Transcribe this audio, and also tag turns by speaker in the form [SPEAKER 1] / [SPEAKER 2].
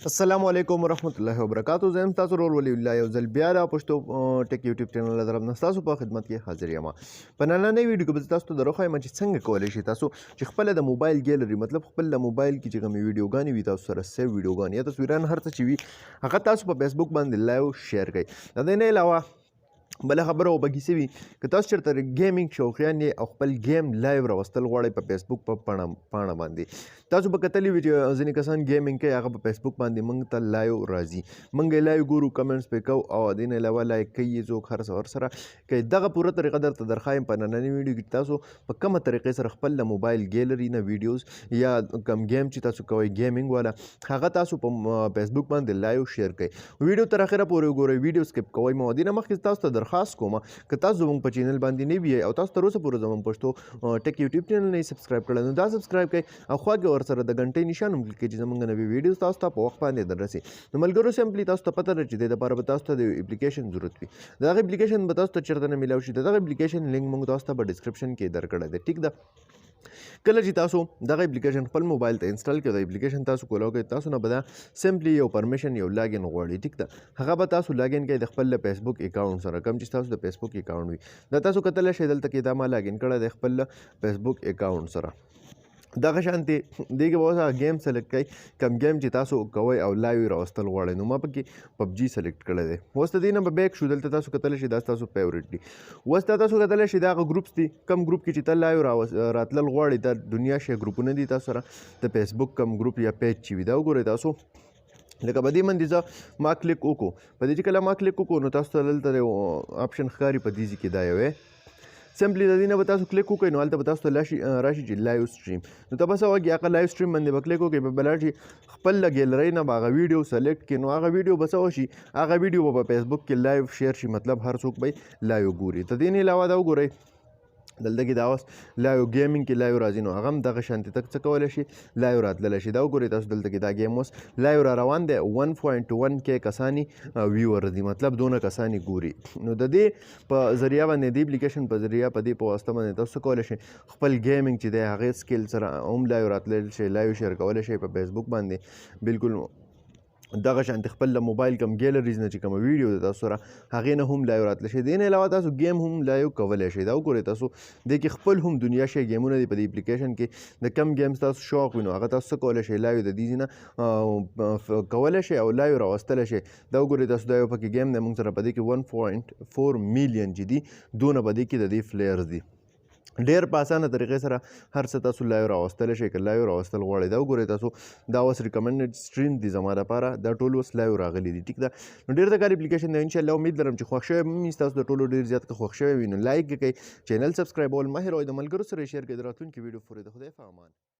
[SPEAKER 1] السلام علیکم ورحمت الله وبرکاتو. زه یم تاسو ورور ولی الله، یو ځل بیا د پښتو ټیک یوټیوب چینل له طرف نه تاسو په خدمت کې حاضر یم. په نننۍ ویډیو کې به تاسو ته دروښایم چې څنګه کولی شئ تاسو چې خپل د موبایل ګیلري، مطلب خپل د موبایل کې چې کومې ویډیوګانې وي تاسو سره سیو ویډیوګانې یا تصویران، هر څه چې وي، هغه تاسو په فیسبوک باندې لایو شیر کړئ. د دې نه علاوه بله خبره و پکې څه وي، که تاسو چېرته ګیمینګ شوقیان یې او خپل ګیم لایو راوستل غواړئ په فیسبوک په پاڼه باندې، تاسو به کتلي وي چې ځینې کسان ګیمینګ کوي، هغه په فیسبوک باندې موږ ته لایو راځي، موږ یې لایو ګورو، کمنټس پرې کوو او دې نه علاوه لایک کوي یې څوک، هر څه ورسره کوي. دغه پوره طریقه درته درښایم په نننۍ ویډیو کې، تاسو په کومه طریقې سره خپل د موبایل ګیلري نه ویډیوز یا کوم ګیم چې تاسو کوئ ګیمینګ والا، هغه تاسو په فیسبوک باندې لایو شیر کړئ. ویډیو تر اخره پورې وګورئ، ویډیو سکپ کوئ مه. دې نه مخکې تاسو ته درخواست کوم، که تاسو زموږ په چینل باندې نوي یئ او تاسو تر اوسه پورې زموږ پښتو ټیک یوټیوب چینل نه سبسکرایب کړی، نو دا سبسکرایب کړئ او خوا کې ورسره د غنټې نشان هم کلیک کړئ چې زموږ نوې ویډیو تاسو ته په وخت باندې دررسي. نو ملګرو، سمپلی تاسو ته پته ده چې د دې لپاره به تاسو ته د اپلیکیشن ضرورت وي. دغه اپلیکیشن به تاسو ته چېرته نه میلاو شي. دغه اپلیکیشن لینک موږ تاسو ته په ډسکرپشن کې درکړی دی، ټیک ده؟ کله چې تاسو دغه اپلیکیشن خپل موبایل ته انسټال کړئ، دا اپلیکیشن تاسو کولاو کړئ، تاسو نه به دا سمپلی یو پرمیشن، یو لاګین غواړي، ټیک ده؟ هغه به تاسو لاګین کړئ د خپل فیسبوک اکاونټ سره، کوم چې تاسو د فیسبوک اکاونټ وي. دا تاسو کتلی شئ، دلته کې دا ما لاګین کړی دی خپل فیسبوک اکاونټ سره. دغه شانتې دې کې به اوس هغه ګیم سلیکټ کړئ، کوم ګیم چې تاسو کوئ او لایو راوستل غواړئ. نو ما پکې پبجي سلیکټ کړی دی. اوس د دې نه به بیک شو. دلته تاسو کتلی شئ، دا ستاسو فیوریټ دي. اوس دا تاسو کتلی شئ، دا هغه ګروپس دي، کوم ګروپ کې چې ته لایو راتلل غواړئ. دا دنیا شی ګروپونه دي، تاسو سره د فیسبوک کوم ګروپ یا پیج چې وي. دا وګورئ تاسو، لکه په دې باندې زه ما کلیک وکړو. په دې چې کله ما کلیک وکړو، نو تاسو ته دلته یو آپشن ښکاري په دې ځای کې، دا یو سمپلی د دې نه به تاسو کلیک وکړئ، نو هلته به تاسو ته راشي چې لایو سټریم. نو ته به څه وکړې؟ هغه لایو سټریم باندې به کلیک وکړئ، به لاړ شي خپل له ګیلرۍ نه به هغه ویډیو سلیکټ کړي. نو هغه ویډیو به څه وشي؟ هغه ویډیو به په فیسبوک کې لایو شیر شي، مطلب هر څوک به لایو ګوري. د دې نه علاوه دا وګورئ، دلته کې دا اوس لایو ګیمینګ کې لایو راځي، نو هغه هم دغه شانتې ته څه کولی شي؟ لایو راتللی شي. دا وګورئ تاسو، دلته کې دا ګیم اوس لایو را روان دی، 1.1 کې کسانې ویور دي، مطلب دونه کسانې ګوري. نو د دې په ذریعه باندې، د اپلیکیشن په ذریعه، په دې په واسطه باندې تاسو کولی شئ خپل ګیمینګ چې دی هغې سکیل سره هم لایو راتللی شئ، لایو شیر کولی شئ په فیسبوک باندې. بالکل دغه شانتې خپل د موبایل کوم ګیلریز نه چې کومه ویډیو ده تاسو سره، هغې نه هم لایو راتلی شئ. دې نه علاوه تاسو ګیم هم لایو کولی شئ. دا وګورئ تاسو، دې کې خپل هم دنیا شی ګیمونه دي په دې اپلیکیشن کې. د کم ګیم تاسو شوق وي، نو هغه تاسو څه کولی شئ؟ لایو د دې ځای نه کولی شئ او لایو راوستلی شئ. دا وګورئ تاسو، دا یو پکې ګیم دی موږ سره، په دې کې 1.4 میلیون چې دي، دونه په دې کې د دې فلیئرز دي. ډېر په اسانه طریقې سره هر څه تاسو لایو راوستلی شئ که لایو راوستل غواړئ. دا وګورئ تاسو، دا اوس ریکمنډډ سټریم دي زما دپاره، دا ټول اوس لایو راغلي دي، ټیک ده؟ نو ډېر د کار اپلیکیشن دی. انشاءالله امید لرم چې خوښ شوی به وي ستاسو د ټولو ډېر زیات. که خوښ شوی وي، نو لایک یې کړئ، چینل سبسکرایبول مه هېروئ، د ملګرو سره یې شیر کړئ. د راتلونکي ویډیو پورې د خدای په امان.